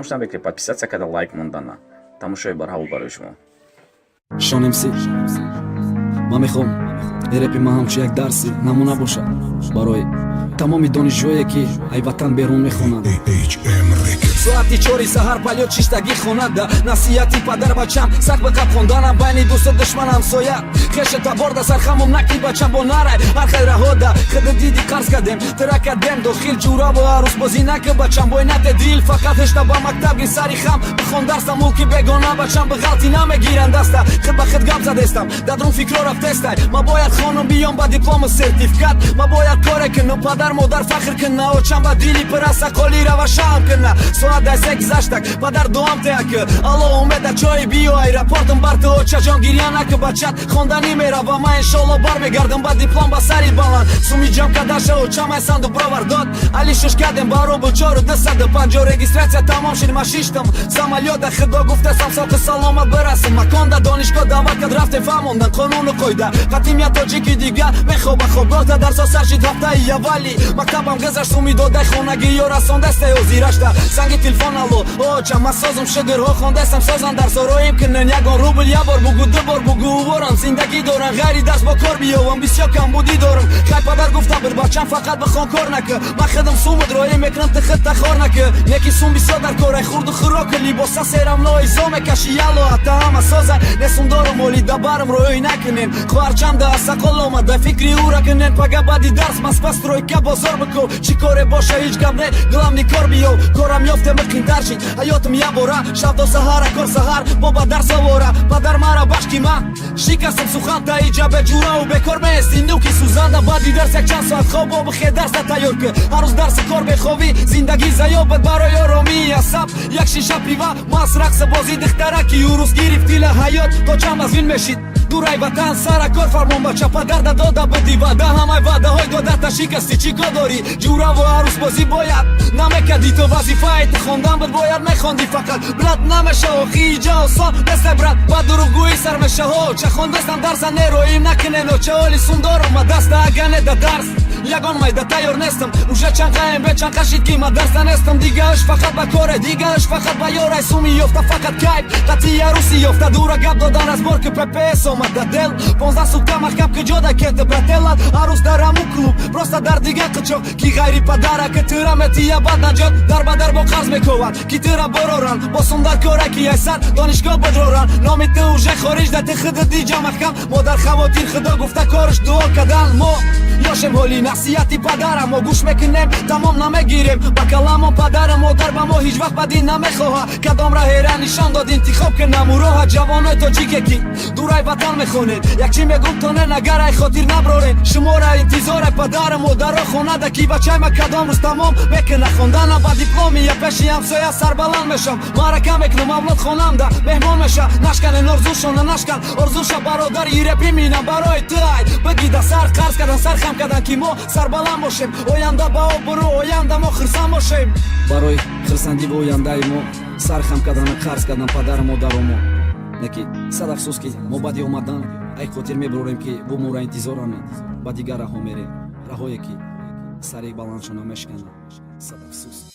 Фаромӯш набед, ки подписаться карда, лайк мондана. Тамошои барҳавол барои шумо. Шон МС. Ман мехоҳам репи ман ҳамчун як дарси намуна бошад барои тамоми донишҷӯе, ки ай ватан берун мехонанд. Соати 4-и саҳар полёт шиштагӣ хонада. Насиҳати падар: бачам, сахт ба қаб хонданам. Байни дӯсту душман, ҳамсоя, хешу таборда сархамум наки, бачам, бо нарай ҳар хел раҳода. Хида диди, қарз кардем, тира кардем дохил. Ҷураву арӯсбозӣ наки, бачам, бой нате дил. Фақат ҳешта ба мактаб ги, сари хам бихон дарса. Мулки бегона, бачам, биғалти намегиранд даста. Хид ба хид гап задестам, дадрун фикро рафтестай: ма бояд хонум, биём ба диплому сертификат, ма бояд коре кунам, падар модар фахр куна, очам ба дили пираса қоли рава шаҳм куна. Соат дай се гузаштак, падар дуам теак: алло, умеда чой биё, аэропортам бар ту. Очаҷон, гирья наку, бачат хонданӣ мерава, ма иншолло бармегардам ба диплом, ба сари баланд. Суми ҷам кадаша очам ай сандуқ бровар дод, али шуш кардем ба рубл 4250. Регистрация тамом шид, ма шиштам самолёта. Худо гуфтасам, соқи саломат бирасам. Маконда донишгоҳ даъват кард, рафтем, фаҳмондан қонуну қоида. Қатим я тоҷики дига мехоба хобгоҳта. Дарсо сар шид, ҳафтаи аввали мактабам гузашт. Суми додай хонагӣ ё расондастай ҳозирашта. Занги телефон: алло, очам, ма созум, шугрҳо, хондастам, созан дарсороим кунен. Ягон рубл як бор бугу, ду бор бугу, уворам зиндагӣ дорам, ғайри дарс бо кор биёвам, бисёр камбудӣ дорам. Хай, падар гуфта буд: бачам, фақат бихон, кор накӣ. Ма хидм сумуд роӣ мекунам, ты хид тахор накӣ. Неки сум бисёр дар корай, хурду хӯроку либоса серам ноизо мекаши. Яло, ата ҳама созай, несум дорум, оли дабарам роӣ накунен. Хоҳарчам да асақол омада, фикри ӯра кунен. Пага баъди дарс Москва, стройка, бозор бикӯ, чӣ коре боша, ҳеҷ гап не, главный кор биёв. Корам ёфтем, қинтар шид ҳаётам ябора. Шаб то саҳара кор, саҳар бо ба дарс овора. Падар мара бахш, ки ман шикастам сухан. Таиҷа беҷураву бекор меести, нуки сӯзанда. Баъди дарс як чанд соат хоб, бихе, дарса тайёр ки. Ҳар рӯз дарси кор, бехобӣ, зиндагӣ заёбад. Барои оромии асаб як шиша пива, мас, рақса, бозӣ, духтараки урус гирифтила. Ҳаёт то чанд аз вин мешид дурай ватан? Сара кор фармон, бача, падарда дода будӣ ваъда, ҳамаи ваъдаҳои додата шикастӣ. Чӣ кор дорӣ? Ҷураву арӯсбозӣ бояд намекардӣ ту, вазифаи ту хондан буд, бояд мехондӣ фақат. Брат, намеша, охи иҷа осон несте, брат, ба дурӯғгӯӣ сар мешаҳо. Ча хондастам дарса, нероим накунен, оча, оли сум дорам ма даста, ага не да дарс ягон майда тайёр нестам. Уже чанқаем бе чанқа шид, ки ма дарса нестам. Дигааш фақат ба коре, дигааш фақат ба ёрай. Суми ёфта фақат кайф, қатъи аруси ёфта, дура гап додан аз бор, ки ППС омада дел, 15 сутка маҳкам. Куҷода кете, брателлат? Арӯс дар ҳамун клуб, просто дар дигар қичоқ, ки ғайри падара, ки тира метия бад наҷот. Дар ба дар бо қарз мекованд, ки тира бороранд, бо сум дар кора, ки айсар донишгоҳ бидроранд. Номи ту уже хориҷ да, ти хиди диҷа маҳкам, модар хавотир, худо гуфта корш дуо кадан. Мо ёшем ҳоли, насиҳати падара мо гӯш мекунем, тамом намегирем ба каламо. Падару модар ба мо ҳеҷ вақт бадӣ намехоҳа. Кадом раҳера нишон дод, интихоб кунам ӯ роҳа. Ҷавонои тоҷике, ки дурай ватан мехонед, як чӣ мегум: то не нагарай хотир наброред, шумора интизоре падару модаро хонада, ки бачайма кадом рӯз тамом мекуна хондана ба дипломи я, пеши ҳамсоя сарбаланд мешам, маърака мекунам, авлод хонамда меҳмон меша. Нашканен орзушона, нашкан орзуша, бародари репи минам барои ту. Ай бигида сар қарз кардан, сар хам кардан, ки мо сарбаланд бошем оянда, ба обрӯ оянда мо хирсанд бошем. Барои хирсандӣ ва ояндаи мо сар хам кардану қарз кардан падару модаромо. Леки сад афсӯс, ки мо баъди омадан ай хотир мебурорем, ки бо моро интизоранед, ба дигар раҳо мерем, раҳое ки сари баландшона мешканад. Сад афсӯс.